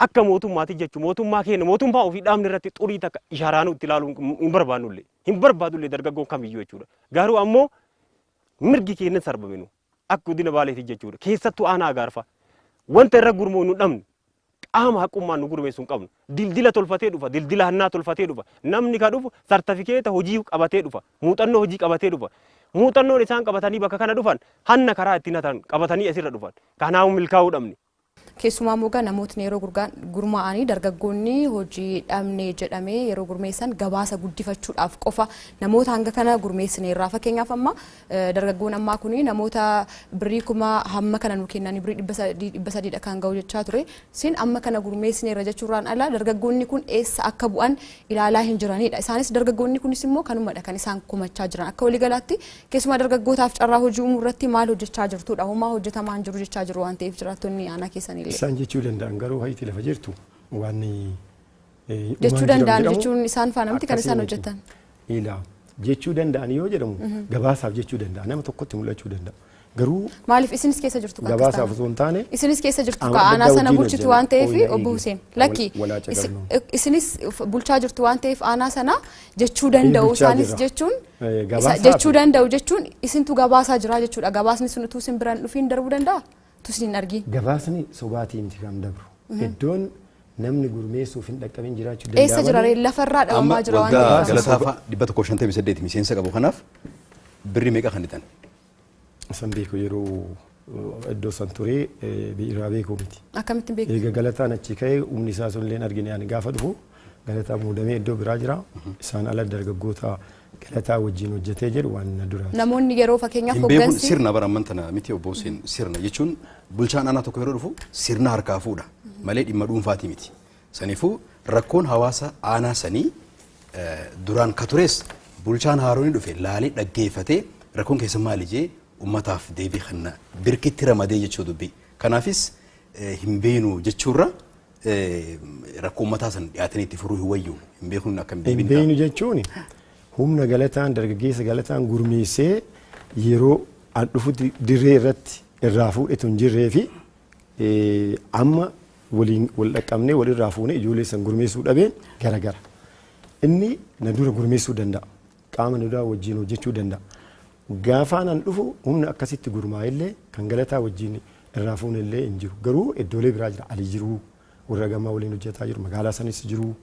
Akka mootummaati jechuun mootummaa keenya mootummaa ofii dhaabni irratti xurii takka ishaaraanuu itti ilaaluu hin barbaannullee, hin barbaadullee dargaggoon kamiyyuu jechuudha. Garuu ammoo mirgi keenya sarbaminu akka godina Baaleeti jechuudha. Keessattuu aanaa Agaarfaa wanta irra gurmuu nu dhabnu, qaama haqummaan nu gurmeessu hin qabnu. Dildila tolfatee dhufa, dildila hannaa tolfatee dhufa. Namni ka dhufu sartifikeeta hojii qabatee dhufa, muuxannoo hojii qabatee dhufa. Muuxannoon isaan qabatanii bakka kana dhufan hanna karaa ittiin hatan qabatanii asirra dhufan. Kanaafuu milkaa'uu dhabne. Keessumaa immoo namootni yeroo gurmaa'anii dargaggoonni hojii dhabne jedhamee yeroo gurmeessan gabaasa guddifachuudhaaf qofa namoota hanga kana gurmeessineerraa. Fakkeenyaaf, amma dargaggoon ammaa kun namoota birrii kuma hamma kana nu kennanii birrii 300, 300dha kan ga'u jechaa ture. Sin amma kana gurmeessineerra jechuurraan ala dargaggoonni kun eessa akka bu'an ilaalaa hin jiranidha. Isaanis dargaggoonni kunis immoo kanumadha kan isaan komachaa jiran. Akka waliigalaatti keessumaa dargaggootaaf carraa hojii uumuu irratti maal hojjechaa jirtudha? Homaa hojjetamaa hin jiru jechaa jiru waan ta'eef jiraattonni aanaa keessanillee. Isaan jechuu danda'an, garuu hayti lafa jirtu waan Jechuu danda'an jechuun isaan faana miti kan isaan hojjetan. Ilaa, jechuu danda'an yoo jedhamu gabaasaaf jechuu danda'a, nama tokkotti mul'achuu danda'a. Garuu Maaliif isinis keessa jirtu kan gabaasaaf osoo hin taane Isinis keessa jirtu ka aanaa sana bulchitu waan ta'eef, obbo Hussein, lakki, isinis bulchaa jirtu waan ta'eef aanaa sana jechuu danda'u isaanis jechuun, jechuu danda'u jechuun isintu gabaasaa jira jechuudha. Gabaasni sun utuu isin biraan dhufiin darbuu danda'a? Utuu isin hin argin. Gabaasni sobaatii miti kan dabru. Iddoon namni gurmeessuuf hin dhaqqabin jiraachuu danda'a. Eessa jira ree? Lafarraa dhabamaa jira waan ta'eef. Waggaa Galataa 158 miseensa qabu kanaaf birrii meeqa kan hitan? San beeku, yeroo iddoo san turee irraa beekuu miti. Akkamittiin beeku? Eega Galataan achi ka'ee humni isaa sun illee argine. Ani gaafa dhufu Galataa muudamee iddoo biraa jira. Isaan ala dargaggoota Galataa wajjin hojjetee jedhu waan na duraati. Namoonni yeroo fakkeenyaaf Hin beekuun hoggansi sirna bara amman tana miti, obbo Hussein. Sirna jechuun bulchaan aanaa tokko yeroo dhufu sirna harkaa fuudha malee dhimma dhuunfaatii miti. Saniifuu rakkoon hawaasa aanaa sanii duraan ka tures bulchaan haaroon dhufe laalee dhaggeeffatee rakkoon keessa maali jee ummataaf deebii kenna, birkitti ramadee jechuu dubbii. Kanaafis hin beenu jechuurra rakkoo ummataa san dhiyaatanii itti furuu hin wayyu? Hin beekuun akka hin Hin deebiin beeknu jechuun humna Galataan, dargaggeessa Galataan gurmeessee yeroo an dhufutti dirree irratti irraa fuudhetu hin jirree fi amma waliin wal dhaqqabnee walirraa fuunee ijoollee san gurmeessuu dhabeen garagara. Inni na dura gurmeessuu danda'a. Qaama na dura wajjin hojjechuu danda'a. Gaafaan an dhufu humna akkasitti gurmaa'ellee kan Galataa wajjin irraa fuunellee hin jiru. Garuu iddoolee biraa jira. Ali jiruu, warra gamaa waliin hojjetaa jiru, magaalaa sanis jiru.